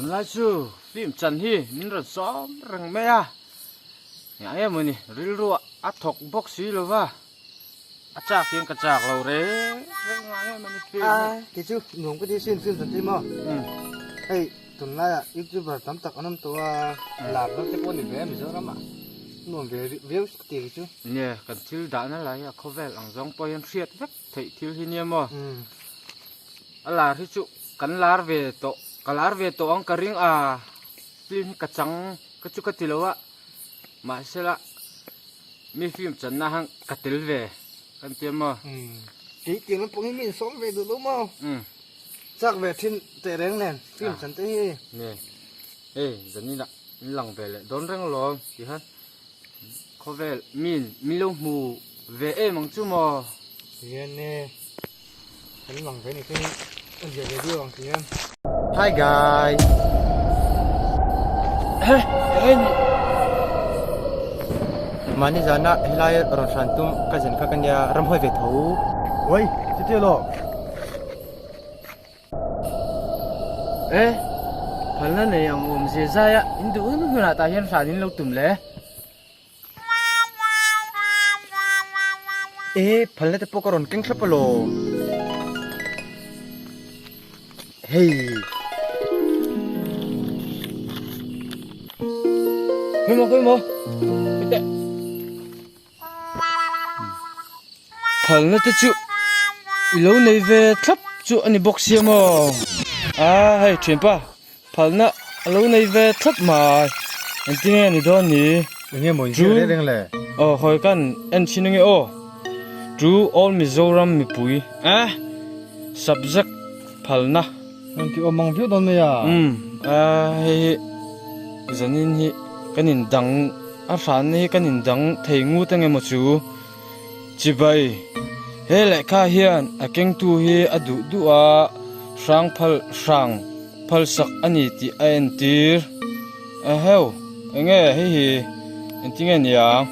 Tunlai chu film chan hi min rawn sawm reng mai a, engah nge mawni rilru a thawk bawk si lo va, a chak hian ka chak lo reng reng engah nge mawni film hi. A kei chu nuam ka ti sin film chan te maw? Hei tunlaiah youtuber tam tak an awm tawh a, lar lam te pawh a ni ve a Mizoram ah nuam ve viau ka ti kei chu. Nia kan thil dahna lai hi a khawvel ang zawng pawh hian hriat vek theih thil hi nia maw? A lar hi chu kan lar ve tawh ka lar ve tawh ang ka ring a film hi ka chang ka chu ka ti lo a mahsela mi film channa han ka tel ve kan tia maw. Kei tiang lampang hi mi in sawm ve duh lo maw? Chak ve thin teh reng nen film chan te hi. Nge hei zanin ah in lang ve leh dawn reng alawm ti khan Khawvel min min lo hmu ve em ang chu maw? Tihian e, kan lang ve ni chu a zia ve viau ang tihian. Hi guys! He, eng nge ni? Mahni zana helai rawn hran tum ka zen kha ka nia ramhawi ve tho. Oi, chutia lawk. E, phalna nei ang awm zia zai a, in duh hun hunah tah hian hran in lo tum le. E, phalna te pawh ka rawn keng thlap alawm. Hei. Khawi maw, khawi maw. Hete. Phalna te chu i lo nei ve thlap chu a ni bawk sia maw? A hei thianpa phalna a lo nei ve thlap mai engtin nge ni dawn ni? Enge maw in hriat reng reng le? Aw hawi kan en thin ange aw To all Mizoram mipui eh subject phalna. Rawn ti awm ang viau dawn mai a. Umm a hei hi zanin hi kan in dang a hranna hi kan in dang thei ngut ang emaw chu chibai he lehkha hian a kengtu hi a duh duh a hrang phal hrang phal sak a ni tih a entir eheu enge hei hi engtinge niang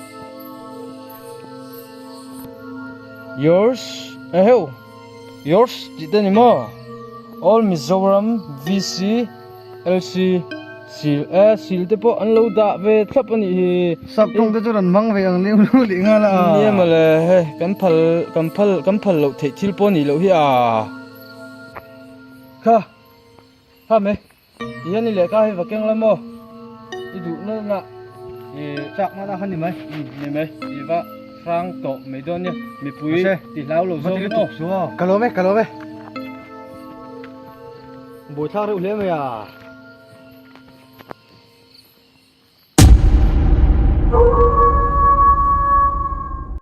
yours eheu. Yours tih te ni maw? All Mizoram VC LC sil e sil te pawh an lo dah ve thlap a nih hi. Sap tawng te chu rawn hmang ve ang leu leu leh nghal a. Nia mawle hei kan phal kan phal kan phal loh theih thil pawh a nih loh hi a. Kha kha mai. Tihian i lehkha hi va keng la maw? I duh na na i chak na na kha ni mai. Umm ni mai i va hrang tawh mai dawn nia mipui ti hlau lo zawk in aw. Ka lawm e ka lawm e. Buaithlak reuh hle mai a.